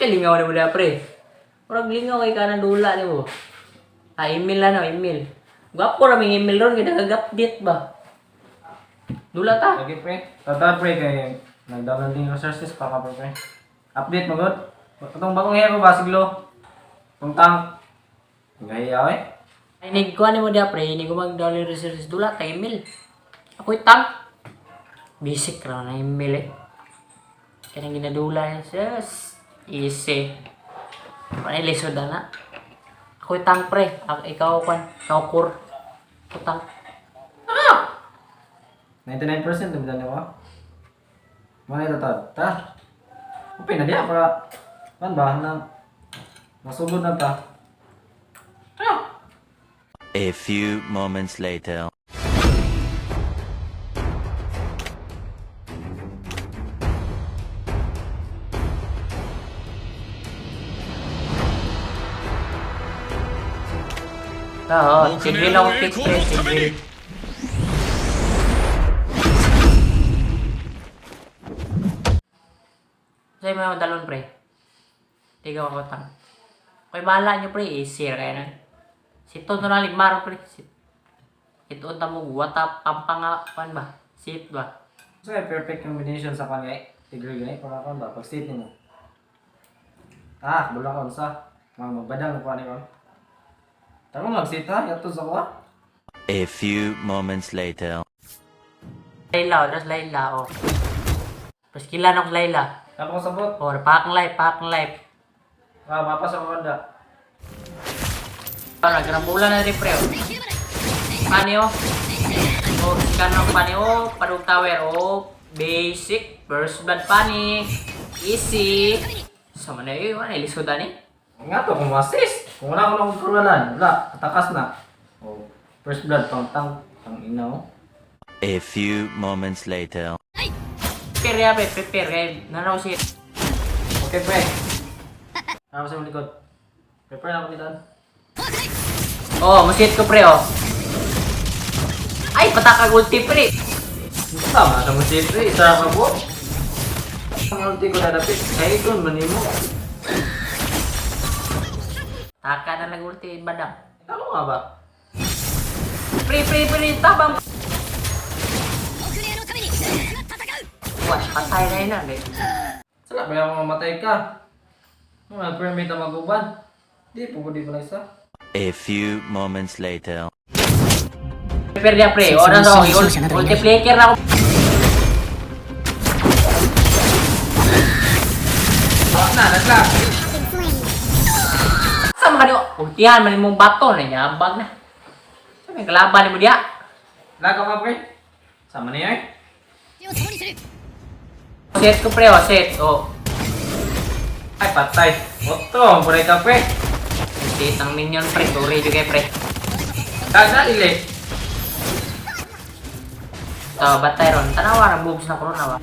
Kalingaw na mo na, pre. Murag lingaw kay kanang dula ni mo. Ah, email na no, email. Gwapo ra may email ron kay nagag-update ba. Dula ta. Lagi pre. Tata pre kay nag-download din resources pa ka pre. Update mo god. Atong bagong hero ba siglo. Kung tank. Gaya eh. Inig ko ani mo dia pre, inig ko mag-download resources dula ta email. Ako'y tank. Basic ra na email eh. Kanang ginadula niya, sus. Easy. Panay lisod na. Ako'y tank pre. Ako, ikaw kwan, ikaw kur. Ako tank. 99% na bitan ko. Mga ito ta. Ta. Upin na diya para kan ba na masugod na ta. A few moments later. Oo, sige lang ako pick pre, sige. Sa'yo mga talon pre. Tigaw ako tang. Kaya bahala nyo pre, easy ra kaya na. Si Tono na ligmaro pre. Si ito unta mo wata pampanga pan ba? Sit ba? So ay perfect combination sa kan eh. Tigre gani para kan ba pag state nimo. Ah, bula ka unsa. Mga magbadang ko ani ron. Tama mag-sit ha, yato sa kuha. A few moments later. Layla, oh, das Layla oh. Pas kila na ko Layla. Tapos ko sabot. Oh, pakang life, pakang life. Ah, mapa sa kanda. Para grambulan na rin pre. Oh. Pani oh. Oh, kanang pani oh, padung tower oh. Basic first blood pani. Easy. Sama na yun, wala lisod ani. Nga to kung assist. Kung wala ko nang kurwalan, wala, katakas na. Oh, first blood pang tang tang ina oh. A few moments later. Prepare ya, pre, prepare kay nanaw si Okay, pre. Ako sa likod. Prepare na ako dito. Oh, musit ko pre oh. Ay, patakag ulti pre. Tama sa mo pre, isa ka po. Ang ulti ko dadapit, kay ikon man nimo. Taka na nag ulti badang. Tama nga ba? Pre, pre, pre, tabang. Wah, patay na yun ah, eh. Sala ba yung mamatay ka? Mga permit na maguban. Di po di pa isa. A few moments later. Prepare niya pre. Oras ako, ulti flicker na ako. Wala na, naglag. Sa mga niyo, ultihan man imong bato na nyabag na. Sa may kalaban nimo diya. Lag ka pre. Sama niya eh. Set ko pre, oh, set. Oh. Ay, patay. Otto, ang ka pre. Set ang minion pre, sorry jud kay pre. Lag na, dili. So, batay ron. Tanawa ra moves na corona ba.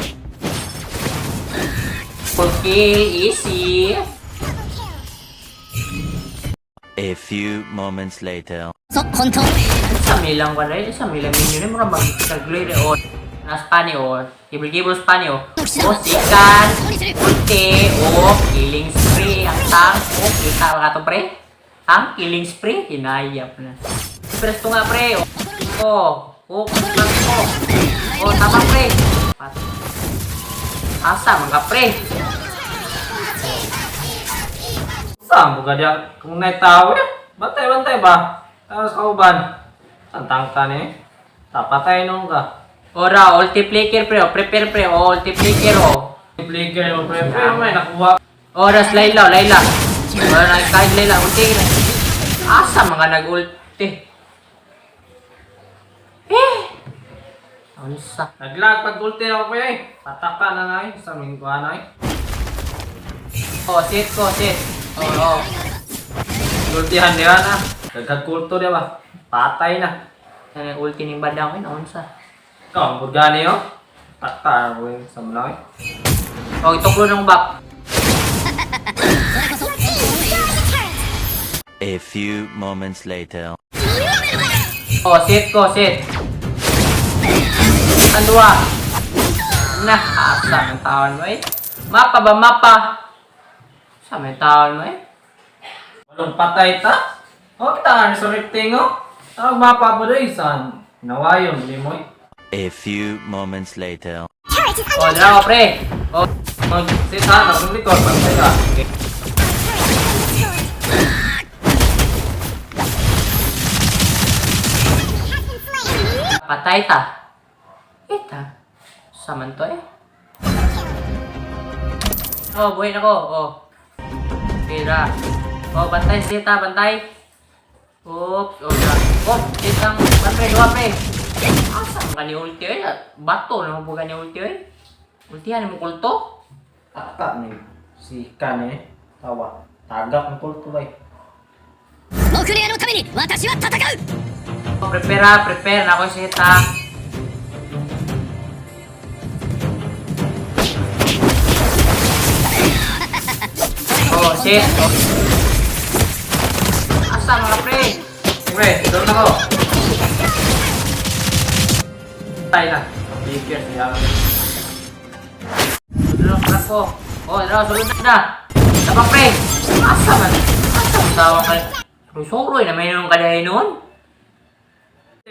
Full kill, easy. A few moments later. Sa milang wala eh, sa milang minion eh, mura mag-tagloy re oh. Nas pani oh, gibol-gibol pani oh. Oh, sikan, ulti, oh, killing spree, ang tang, oh, kita ba ka to pre? Ang killing spree, hinayap na. Presto nga pre, oh, oh, oh, oh, oh, tama pre. Asa mga pre? Saan mo dia kung naitaw eh? Bantay-bantay ba? Tapos kauban. Tantang ka ni. Tapatay nung ka. Ora, ulti flicker pre, oh, prepare pre, oh, ulti flicker oh. Flicker mo pre. Pre, may nakuha. Oras Layla, Layla. Wala na kahit Layla, ulti na. Asa mga nag-ulti? Eh! Unsa? Naglag pag ulti ako pre eh. Pataka na na eh. Sa mingko na eh. Oh, sit ko, sit. Oh, oh. Ultihan niya na. Dagdag kulto diya ba? Patay na. Ang ulti ni Badang yun, unsa? Ikaw, ang burgani oh. Patay ako eh. Sa mga eh. Oh, ituklo ng back. A few moments later. Oh, sit ko, sit. Ang duwa. Na, asa ang tawan mo eh. Mapa ba, mapa? Sa may taon mo eh. Walang patay ta. O kita resurrecting oh. Ang mapa po doy san. Nawayon limoy. A few moments later. Turret is Oh, under dala ko, pre. Oh, Mag sit ha, nasa likod bantay ka. Okay. Has been slain. Patay ta. Ita. Sa man to eh. Oh, buhay na ko. Oh. Tira. Oh, bantay sita, bantay. Oops, oh, na. Oh, sitang, pre, duha, pre. Asa man ka ni ulti eh? Bato na mo ka ni ulti eh. Ultihan mo kulto? Takta ni si kan eh. Tawa. Tagak ang kulto bay. モクレアのために私は戦う。 Oh, prepare ah, prepare na ako sita. Oh, shit. Oh. Asa mga pre? Pre, doon ako. Patay na. Bigger siya. Ano, ako. Oh, ano, sulod na. Tama, pre. Asa man? Asa man tawang ka? Susuroy na may nung kadahin noon.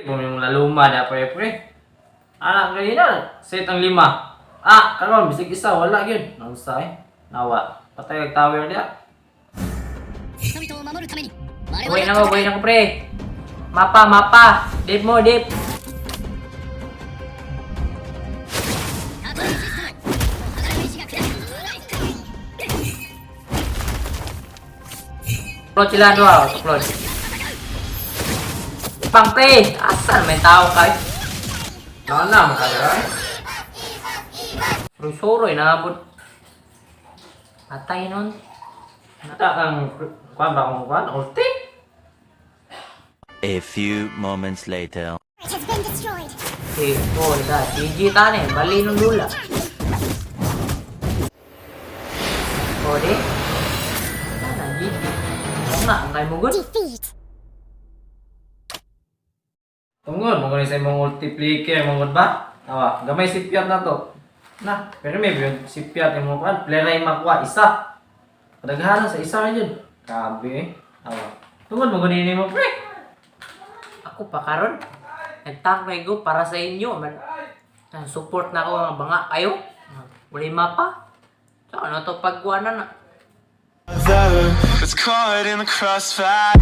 Kung yung laluma na pre pre. Anak ganina, set ang lima. Ah, karon bisig isa wala gyud. Naunsa eh. Nawa. Patay ang tower diya. 人々を守るために我 Buhay 々 na は ko, buhay na ko, pre. Mapa, mapa. Dip mo, dip. たとえシステム離れる意志が砕く。 Tuklod sila, doa. Tuklod. Pang, pre. Asa may tao ka eh? Naon na mo kayo eh. Suruy na abot. Patay nun. Nata kang kuan ba kung kuan ulti. A few moments later. Turret has been destroyed. Okay, oh, da. GG ta ni. Bali nung lula. Oh, di. Ana, GG. Oo nga, ang kay mo good. Defeat. Tungod mo gani sa imong ulti flicker mo gud ba? Tawa, gamay si Piat na to. Na, pero may yun si Piat imong kuan, player ay makuha isa. Kadaghanan sa isa ra yun. Grabe eh. Tawa. Tungod mo gani nimo pre. Ako pa karon. Nagtank na go para sa inyo man. Ang support na ako mga banga ayo. Wala mapa. So ano to pagkuanan na. It's caught in the crossfire.